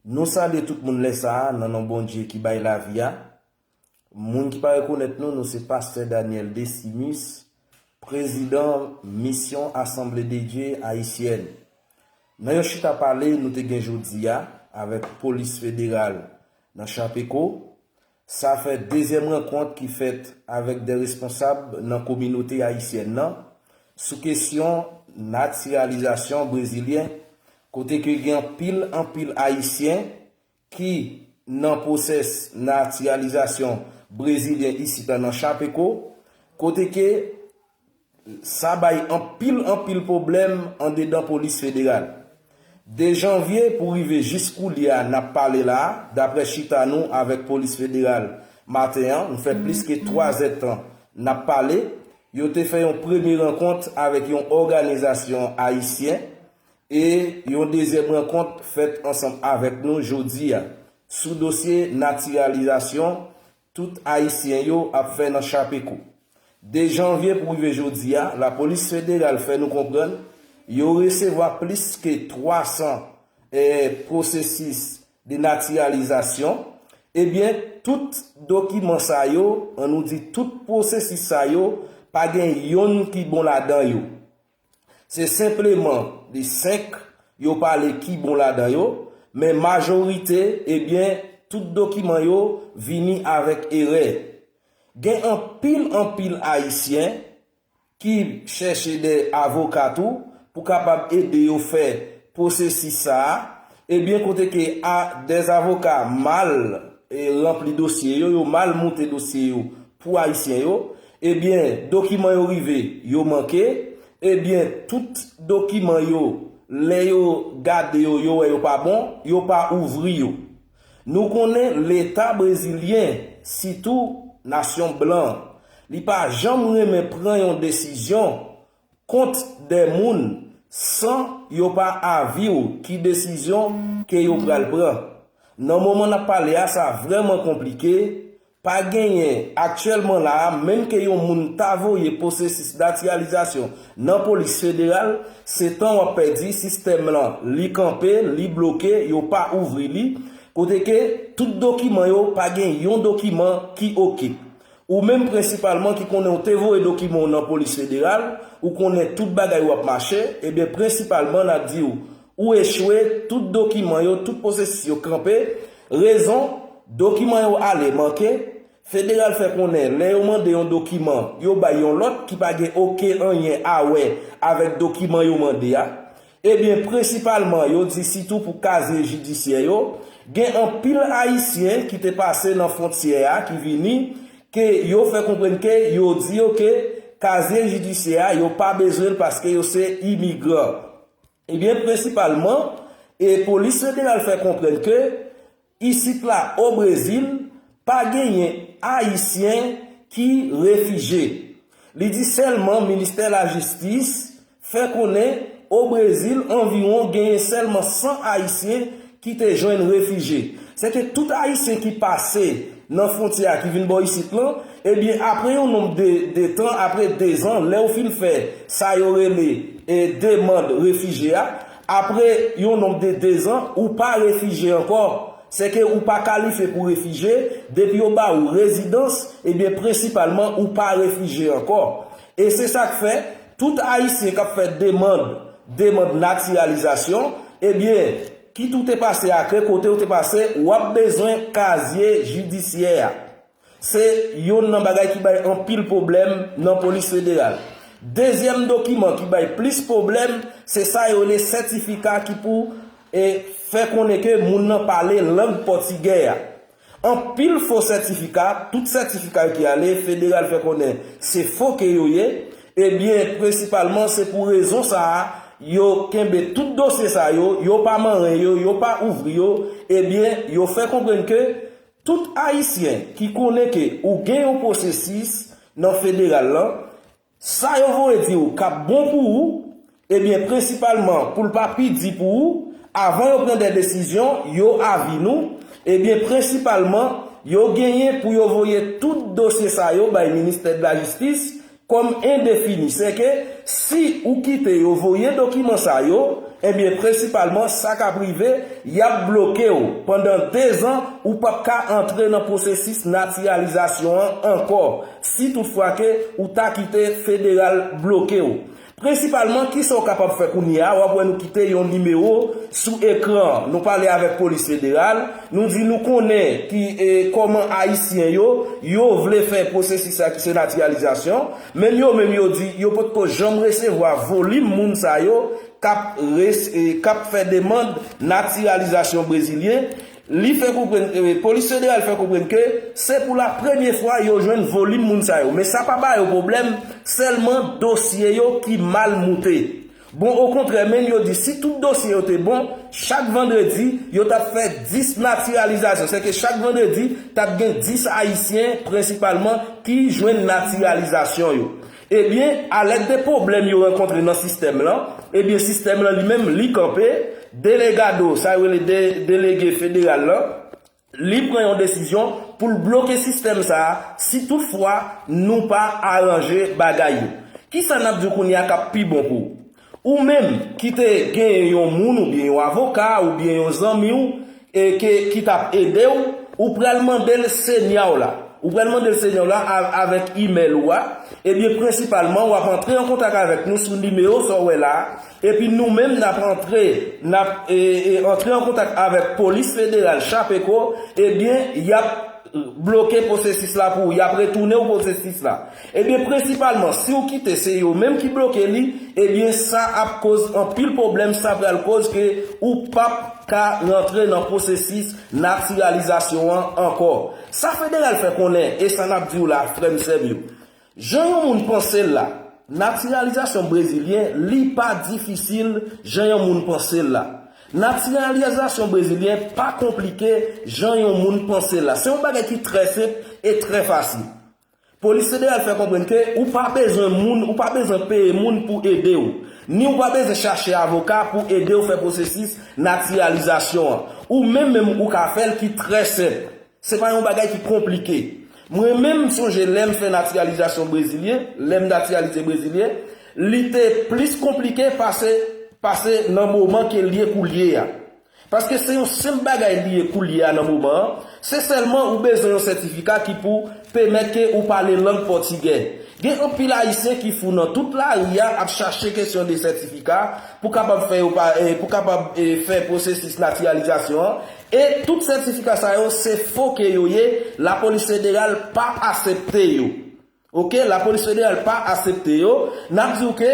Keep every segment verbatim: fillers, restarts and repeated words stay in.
Nou salye tout moun lè sa a nan non Bondye ki bay lavi a. Moun ki pa rekonèt nou, nou se Pastè Daniel Desimus, prezidan Misyon Asanble de Dye Ayisyèn. Nan yon chita pale nou te gen jodi a avèk Polis Federal nan Chapeko, sa fè dezyèm rankont ki fèt avèk de responsab nan kominote ayisyèn nan sou kesyon natiralizasyon brezilyen, kote ke gen anpil, anpil Ayisyen ki nan pwosès natiralizasyon brezilyen isit la nan Chapeko, kote ke sa bay anpil, anpil pwoblèm andedan polis federal. De janvye pou rive jis koulye a n ap pale la a, daprè chita nou avèk polis federal maten an, nou fè plis ke twa zèdtan n ap pale, yo te fè yon premye rankont avèk yon òganizasyon ayisyen e yon dezyèm rankont fèt ansanm avèk nou jodi a sou dosye natiralizasyon tout Ayisyen yo ap fè nan Chapeko. De janvye pou rive jodi a, lapolis federal fè nou konprann yo resevwa plis ke twa san, eh, pwosesis de natiralizasyon. Ebyen, tout dokiman sa yo, an nou di tout pwosesis sa yo, pa gen yonn ki bon ladan yo. Se senpleman de senk yo pale ki bon ladan yo, men majorite, ebyen, tout dokiman yo vini avèk erè. Gen anpil, anpil Ayisyen ki chèche de avoka tou pou kapab ede yo fè pwosesis sa a. Ebyen, kote ke a, de avoka mal, e, ranpli dosye yo, yo mal moute dosye yo pou Ayisyen yo, ebyen, dokiman yo rive, yo manke, ebyen, tout dokiman yo, lè yo gade yo, yo wè yo pa bon, yo pa ouvri yo. Nou konnen Leta brezilyen, sitou nasyon blan, li pa janm renmen pran yon desizyon kont de moun san yo pa avi w ki desizyon ke yo pral pran. Nan moman n ap pale a, sa vrèman konplike. Pa genyen, aktyèlman la a, menm ke yon moun ta voye pwosesis natiralizasyon nan polis federal, se tan w ap pèdi, sistèm lan, li kanpe, li bloke, yo pa ouvri li, kote ke tout dokiman yo, pa gen yon dokiman ki oke. Ou menm prensipalman ki konnen w te voye dokiman w nan polis federal, ou konnen tout bagay w ap mache, ebyen prensipalman n ap di w, ou echwe, tout dokiman yo, tout pwosesis yo kanpe. Rezon, dokiman yo ale manke. Federal fè konnen lè yo mande yon dokiman, yo bay yon lòt ki pa gen okenn anyen a wè avèk dokiman yo mande a. Ebyen, prensipalman, yo di sitou pou kazye jidisyè yo, gen anpil Ayisyen ki te pase nan fwontyè a, ki vini, ke yo fè konprann ke yo di yo ke kazye jidisyè a, yo pa bezwen l paske yo se imigran. Ebyen, prensipalman, e polis federal fè konprann ke isit la, o Brezil, pa genyen Ayisyen ki refijye. Li di sèlman Ministè Lajistis fè konnen o Brezil, anviwon genyen sèlman san Ayisyen ki te jwenn refijye. Se ke tout Ayisyen ki pase nan fwontyè a, ki vin bò isit lan, ebyen, apre yon nonb de, de tan, apre dezan, lè w fin fè sa yo rele, e, demann refijye a, apre yon nonb de dezan, ou pa refijye ankò. Se ke ou pa kalifye pou refijye, depi yo ba ou rezidans, ebyen, prensipalman, ou pa refijye ankò. E se sa k fè, tout Ayisyen k ap fè demann, demann natiralizasyon, ebyen, kit ou te pase Akre, kote ou te pase, w ap bezwen kazye jidisyè a. Se yonn nan bagay ki bay anpil pwoblèm nan polis federal. Dezyèm dokiman ki bay plis pwoblèm, se sa yo rele sètifika ki pou, e, fè konnen ke moun nan pale lang pòtigè a. Anpil fo sètifika, tout sètifika yo ki ale, federal fè konnen se fo ke yo ye. Ebyen, prensipalman, se pou rezon sa a, yo kenbe tout dosye sa yo, yo pa manyen yo, yo pa ouvri yo. Ebyen, yo fè konprann ke tout Ayisyen ki konnen ke ou gen yon pwosesis nan federal lan, sa yo voye di w k ap bon pou ou, ebyen, prensipalman, pou l pa pi di pou ou, avan yo pran de desizyon, yo avi nou, ebyen, prensipalman, yo genyen pou yo voye tout dosye sa yo bay Ministè de la Jistis kòm endefini. Se ke si ou kite yo voye dokiman sa yo, Ebyen, prensipalman, sa k ap rive, y ap bloke w. Pandan dezan, ou p ap ka antre nan pwosesis natiralizasyon an ankò, si toutfwa ke ou ta kite federal bloke w. Prensipalman, kisa w kapab fè kounye a? W ap wè nou kite yon nimewo sou ekran an. Nou pale avèk polis federal, nou di nou konnen ki, e, kòman Ayisyen yo, yo vle fè pwosesis sa ki se natiralizasyon, men yo menm yo di yo potko janm resevwa volim moun sa yo k ap res-, e, k ap fè demann natiralizasyon brezilyen. Li fè konprann, e, polis federal fè konprann ke se pou la premye fwa yo jwenn volim moun sa yo. Men sa pa ba yo pwoblèm, sèlman dosye yo ki mal moute. Bon, okontrè, menm yo di si tout dosye yo te bon, chak vandredi, yo t ap fè dis natiralizasyon. Sèke chak vandredi, t ap gen dis Ayisyen, prensipalman, ki jwenn natiralizasyon yo. Ebyen, alèd de pwoblèm yo rankontre nan sistèm lan, ebyen, sistèm lan li menm, li kanpe, delegado, sa yo rele de-, delege federal lan, li pran yon desizyon pou l bloke sistèm sa a, si toutfwa nou pa aranje bagay yo. Kisa n ap di w kounye a k ap pi bon pou ou? Ou menm ki te genyen yon moun oubyen yon avoka oubyen yon zanmi w, e ke, ki t ap ede w, ou pral mande l senya w la. Ou pral mande l senya w la a-, avèk imèl ou a. Ebyen, prensipalman, w ap antre an kontak avèk nou sou nimewo sa w wè la a. Epi nou menm, n ap antre, n ap, e, e, antre an kontak avèk polis federal Chapeco. Ebyen, y ap bloke pwosesis la pou ou, y ap retounen w pwosesis la. Ebyen, prensipalman, si w kite se yo menm ki bloke li, ebyen, sa ap koz anpil pwoblèm, sa pral koz ke ou p ap ka rantre nan pwosesis natiralizasyon an ankò. Sa federal fè konnen, e sa n ap di w la, frè m, sè m yo. Jan yon moun panse l la, natiralizasyon brezilyen, li pa difisil jan yon moun panse l la. Natiralizasyon brezilyen pa konplike jan yon moun panse l la. Se yon bagay ki trè senp e trè fasil. Polis federal fè konprann ke ou pa bezwen moun, ou pa bezwen peye moun pou ede w. Ni ou pa bezwen chache avoka pou ede w fè pwosesis natiralizasyon an. Ou menm menm ou ka fè l ki trè senp. Se pa yon bagay ki konplike. Mwen menm, m sonje lè m fè natiralizasyon brezilyen, lè m natiralize brezilyen, li te plis konplike pase, pase nan moman ke l ye koulye a. Paske se yon senp bagay li ye koulye a nan moman an, se sèlman ou bezwen yon sètifika ki pou pèmèt ke ou pale lang pòtigè. Gen anpil Ayisyen ki fou nan tout lari a ap chache kesyon de sètifika pou kapab fè yo pa, eh, pou kapab, eh, fè pwosesis natiralizasyon an. E tout sètifika sa yo, se fo ke yo ye, lapolis federal pa asepte yo. Oke, lapolis federal pa asepte yo. N ap di w ke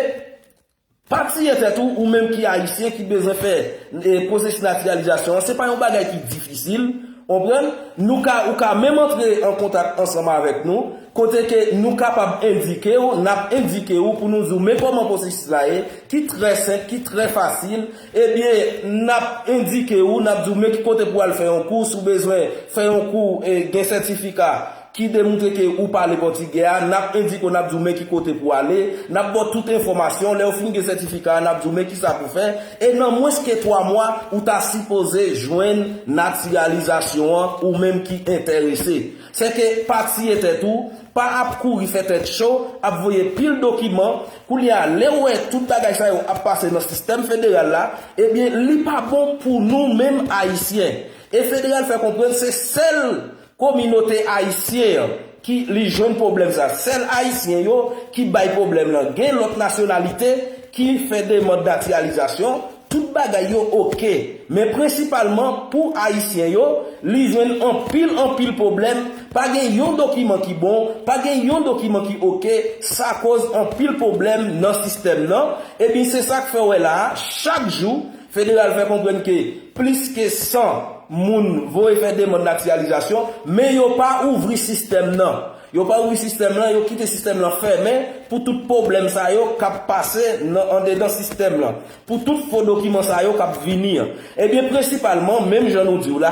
pa tiye tèt ou, ou menm ki Ayisyen ki bezwen fè, eh, pwosesis natiralizasyon an, se pa yon bagay ki difisil, konprann? Nou ka, ou ka menm antre an kontak ansanm avèk nou, kote ke nou kapab endike w, n ap endike w pou nou di w men kòman pwosesis la ye, ki trè senp, ki trè fasil. Ebyen, n ap endike w, n ap di w men ki kote pou w al fè yon kou, si w bezwen fè yon kou, eh, gen sètifika ki demontre ke ou pale pòtigè a, n ap endike w, n ap di w men ki kote pou w ale, n ap ba w tout enfòmasyon, lè w fin gen sètifika a, n ap di w men kisa pou w fè, e nan mwens ke twa mwa, ou ta sipoze jwenn natiralizasyon an, ou menm ki enterese. Sèke pa tiye tèt ou, pa ap kouri fè tèt cho, ap voye pil dokiman, kounye a, lè w wè tout bagay sa yo ap pase nan sistèm federal la, ebyen, li pa bon pou nou menm Ayisyen. E federal fè konprann se sèl kominote ayisyen an ki li jwenn pwoblèm sa. Sèl Ayisyen yo ki bay pwoblèm lan. Gen lòt nasyonalite ki fè demann natiralizasyon, tout bagay yo oke. Men prensipalman pou Ayisyen yo, li jwenn anpil, anpil pwoblèm. Pa gen yon dokiman ki bon, pa gen yon dokiman ki oke. Sa koz anpil pwoblèm nan sistèm nan. Ebyen, se sa k fè w wè la a, chak jou, federal fè konprann ke plis ke san moun voye fè demann natiralizasyon, men yo pa ouvri sistèm nan. Yo pa ouvri sistèm lan, yo kite sistèm lan fèmen pou tout pwoblèm sa yo k ap pase nan, andedan sistèm lan, pou tout fo dokiman sa yo k ap vini an. Ebyen, prensipalman, menm jan nou di w la,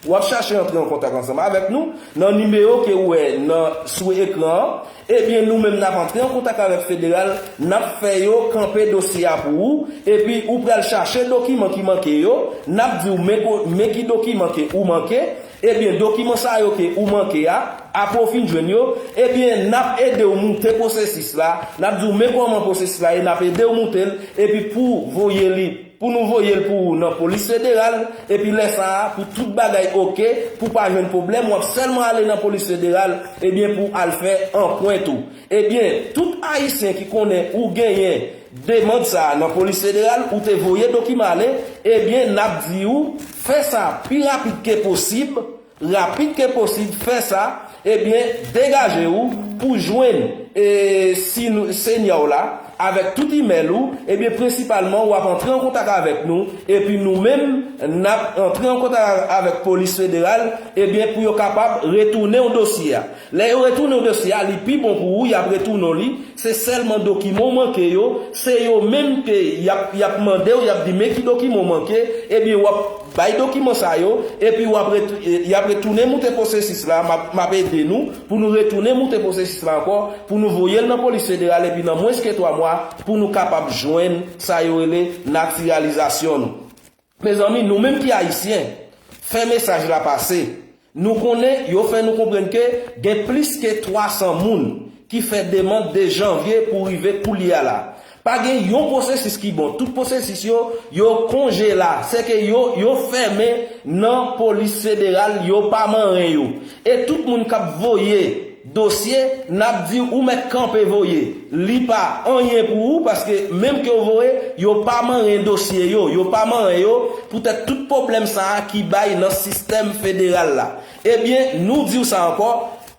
w ap chache antre an kontak ansanm avèk nou nan nimewo ke w wè nan, sou ekran an. Ebyen, nou menm n ap antre an kontak avèk federal, n ap fè yo kanpe dosye a pou ou, epi ou pral chache dokiman ki manke yo, n ap di w men ko-, men ki dokiman ke ou manke, ebyen, dokiman sa yo ke ou manke a, apre w fin jwenn yo, ebyen, n ap ede w moute pwosesis la, n ap di w men kòman pwosesis la ye, n ap ede w moute l, epi pou w voye li pou nou voye l pou ou nan polis federal, epi lè sa a, pou tout bagay oke, pou pa jwenn pwoblèm, w ap sèlman ale nan polis federal, ebyen, pou al fè anprent ou. Ebyen, tout Ayisyen ki konnen ou genyen demann sa a nan polis federal, ou te voye dokiman ale, ebyen, n ap di ou, fè sa pi rapid ke posib, rapid ke posib, fè sa, ebyen, degaje ou pou jwenn e, si nou, senya w la, avèk tout imèl ou, ebyen, prensipalman, w ap antre an kontak avèk nou, epi nou menm, n ap antre an kontak avèk polis federal, ebyen, pou yo kapab retounen w dosye a. Lè yo retounen w dosye a, li pi bon pou ou, y ap retounen w li, se sèlman dokiman w manke yo, se yo menm ke y ap, y ap mande w, y ap di, men ki dokiman w manke, ebyen, w ap bay dokiman sa yo, epi w ap ret-, y ap retounen moute pwosesis la, m ap, m ap ede nou, pou nou retounen moute pwosesis la ankò, pou nou voye l nan polis federal, epi nan mwens ke twa mwa, pou nou kapab jwenn sa yo rele natiralizasyon nou. Mezanmi, nou menm ki Ayisyen, fè mesaj la pase. Nou konnen yo fè nou konprann ke gen plis ke twa san moun ki fè demann de janvye pou rive koulye a la. Pa gen yon pwosesis ki bon. Tout pwosesis yo, yo konjela. Sèke yo, yo fèmen nan polis federal, yo pa manyen yo. E tout moun k ap voye dosye, n ap di ou mèt kanpe voye. Li pa anyen pou ou, paske menm ke w voye, yo pa manyen dosye yo, yo pa manyen yo, poutèt tout pwoblèm sa a ki bay nan sistèm federal la. Ebyen, nou di w sa ankò,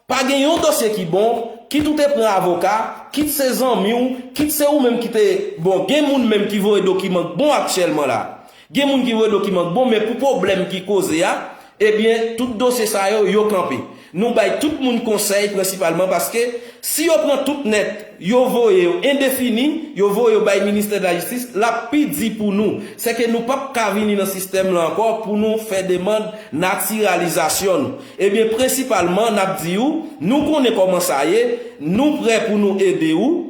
pa gen yon dosye ki bon, kit ou te pran avoka, kit se zanmi w, kit se ou menm ki te, bon, gen moun menm ki voye dokiman k bon aktyèlman la. Gen moun ki voye dokiman k bon, men pou pwoblèm ki koze a, ebyen, tout dosye sa yo, yo kanpe. Nou bay tout moun konsèy prensipalman paske si yo pran tout nèt, yo voye yo endefini, yo voye yo bay ministè de la jistis, l ap pi di pou nou. Sèke nou p ap ka vini nan sistèm lan ankò pou nou fè demann natiralizasyon nou. Ebyen, prensipalman, n ap di ou, nou konnen kòman sa ye, nou prè pou nou ede ou,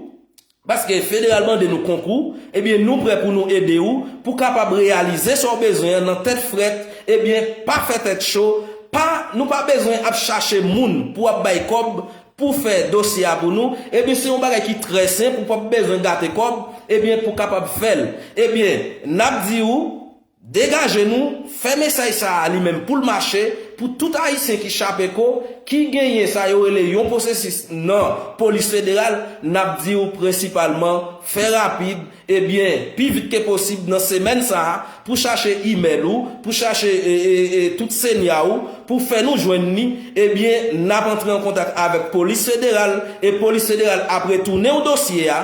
paske federal mande nou konkou, ebyen, nou prè pou nou ede ou, pou kapab reyalize sa w bezwen an nan tèt frèt, ebyen, pa fè tèt cho, pa, nou pa bezwen ap chache moun pou ap bay kòb, pou fè dosye a pou nou, ebyen, se yon bagay ki trè senp, ou p ap bezwen gate kòb, ebyen, pou kapab fè l. Ebyen, n ap di ou, degaje nou, fè mesaj sa a li menm pou l mache, pou tout Ayisyen ki chape ko, ki genyen sa yo rele yon pwosesis nan polis federal, n ap di w prensipalman, fè rapid, ebyen, pi vit ke posib nan semèn sa a, pou chache imèl ou, pou chache, e, e, e, tout senya ou, pou fè nou jwenn li, ebyen, n ap antre an kontak avèk polis federal, e polis federal ap retounen w dosye a,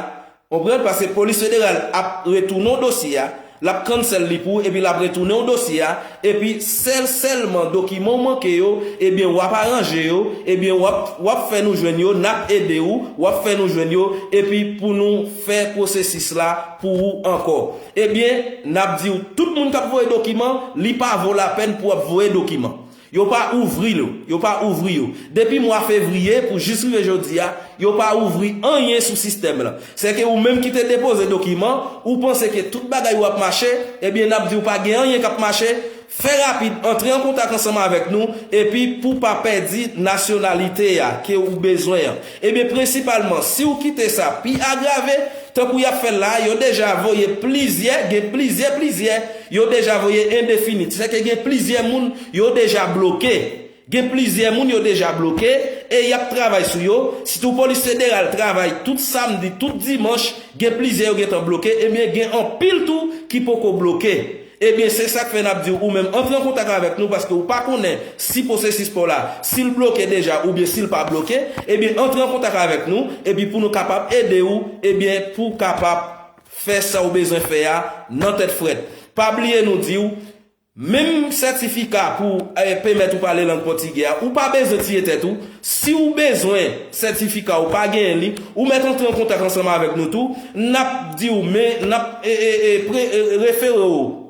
Konprann? Paske polis federal ap retounen w dosye a, l ap cancel li pou ou, epi l ap retounen w dosye a, epi sèl, sèlman dokiman w manke yo, ebyen, w ap aranje yo, ebyen, w ap, w ap fè nou jwenn yo, n ap ede ou, w ap fè nou jwenn yo, epi pou nou fè pwosesis la pou ou ankò. Ebyen, n ap di w, tout moun k ap voye dokiman, li pa vo lapèn pou w ap voye dokiman. Yo pa ouvri yo, yo pa ouvri yo. Depi mwa fevriye pou jis rive jodi a, yo pa ouvri anyen sou sistèm lan. Sèke ou menm ki te depoze dokiman, ou panse ke tout bagay w ap mache, ebyen n ap di w pa gen anyen k ap mache, fè rapid, antre an kontak ansanm avèk nou, epi pou w pa pèdi nasyonalite a ke ou bezwen an. Ebyen prensipalman, si w kite sa pi agrave, tankou y ap fè l la, yo deja voye plizyè, gen plizyè, plizyè, yo deja voye endefini. Sèke gen plizyè moun, yo deja bloke. Gen plizyè moun yo deja bloke e y ap travay sou yo. Sitou polis federal travay tout samdi, tout dimanch, gen plizyè yo gentan bloke, ebyen gen anpil tou ki poko bloke. Ebyen se sa k fè n ap di w, ou menm antre an kontak avèk nou paske ou pa konnen si pwosesis pa w la, si l bloke deja oubyen si l pa bloke, ebyen antre an kontak avèk nou epi pou nou kapab ede w, ebyen pou w kapab fè sa w bezwen fè a nan tèt frèt. Pa bliye nou di w, Menm sètifika pou, eh, pèmèt ou pale lang pòtigè a, ou pa bezwen tiye tèt ou. Si w bezwen sètifika, ou pa genyen li, ou mèt antre an kontak ansanm avèk nou tou. N ap di w, men n ap, eh, eh, eh, pre-, eh, refere w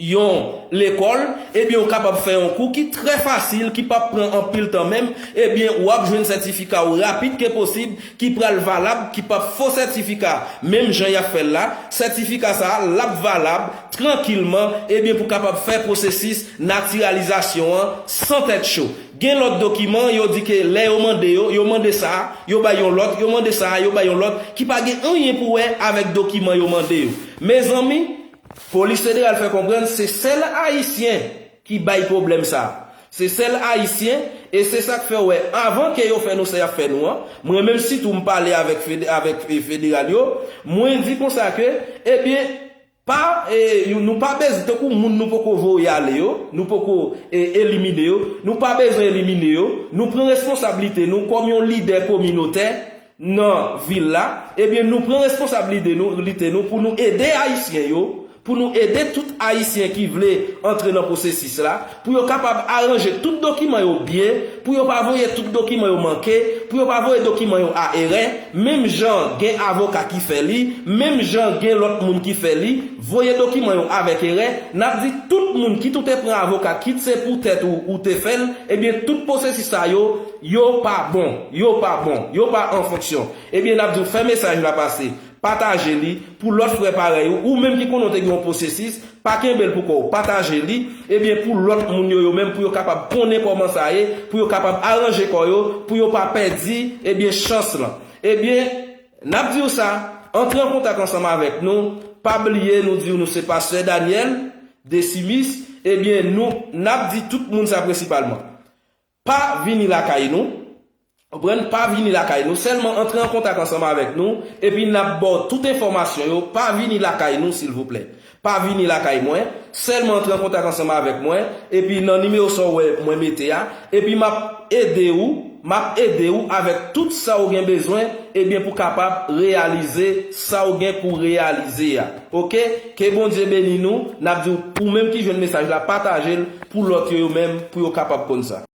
yon lekòl, ebyen, ou kapab fè yon kou ki trè fasil, ki p ap pran anpil tan menm, ebyen, w ap jwenn sètifika w rapid ke posib, ki pral valab, ki p ap fo sètifika, menm jan y ap fè l la. Sètifika sa a, l ap valab, trankilman, ebyen, pou kapab fè pwosesis natiralizasyon an san tèt cho. Gen lòt dokiman, yo di ke lè yo mande yo, yo mande sa a, yo bay yon lòt, yo mande sa a, yo bay yon lòt, ki pa gen anyen pou wè avèk dokiman yo mande yo. Mezanmi, Polis federal fè konprann se sèl Ayisyen ki bay pwoblèm sa. Se sèl Ayisyen, e se sa k fè w wè, avan ke yo fè nou sa y ap fè nou an, mwen menm sitou m pale avèk fede, avèk e, federal yo, mwen di konsa ke, ebyen, pa, e, nou pa bezwen, tankou moun nou poko voye ale yo, nou poko e, elimine yo, nou pa bezwen elimine yo, nou pran responsablite nou kòm yon lidè kominotè nan vil la, ebyen nou pran responsablite nou, lite nou pou nou ede Ayisyen yo, pou nou ede tout Ayisyen ki vle antre nan pwosesis la, pou yo kapab aranje tout dokiman yo byen, pou yo pa voye tout dokiman yo manke, pou yo pa voye dokiman yo a erè, menm jan gen avoka ki fè li, menm jan gen lòt moun ki fè li, voye dokiman yo avèk erè, n ap di tout moun kit ou te pran avoka, kit se pou tèt ou ou te fè l, ebyen tout pwosesis sa yo, yo pa bon, yo pa bon, yo pa an fonksyon. Ebyen n ap di w fè mesaj la pase, pataje li pou lòt frè parèy ou, ou menm ki konnen w te gen yon pwosesis, pa kenbe l pou kò w, pataje li, ebyen pou lòt moun yo, yo menm pou yo kapab konnen kòman sa ye, pou yo kapab aranje kò yo, pou yo pa pèdi, ebyen chans lan. Ebyen, n ap di w sa, antre an kontak ansanm avèk nou, pa bliye nou di w nou se pastè Daniel Desimis, ebyen nou, n ap di tout moun sa prensipalman. Pa vini lakay nou, konprann, pa vini lakay nou, sèlman antre an kontak ansanm avèk nou, epi n ap ba w tout enfòmasyon yo, pa vini lakay nou silvouplè. Pa vini lakay mwen, sèlman antre an kontak ansanm avèk mwen, epi nan nimewo sa w wè mwen mete a, epi m ap ede w, m ap ede w avèk tout sa w gen bezwen, ebyen pou kapab reyalize sa w gen pou reyalize a. Oke? Ke Bondye beni nou, n ap di w, ou menm ki jwenn mesaj la, pataje l pou lòt yo, yo menm, pou yo kapab konn sa.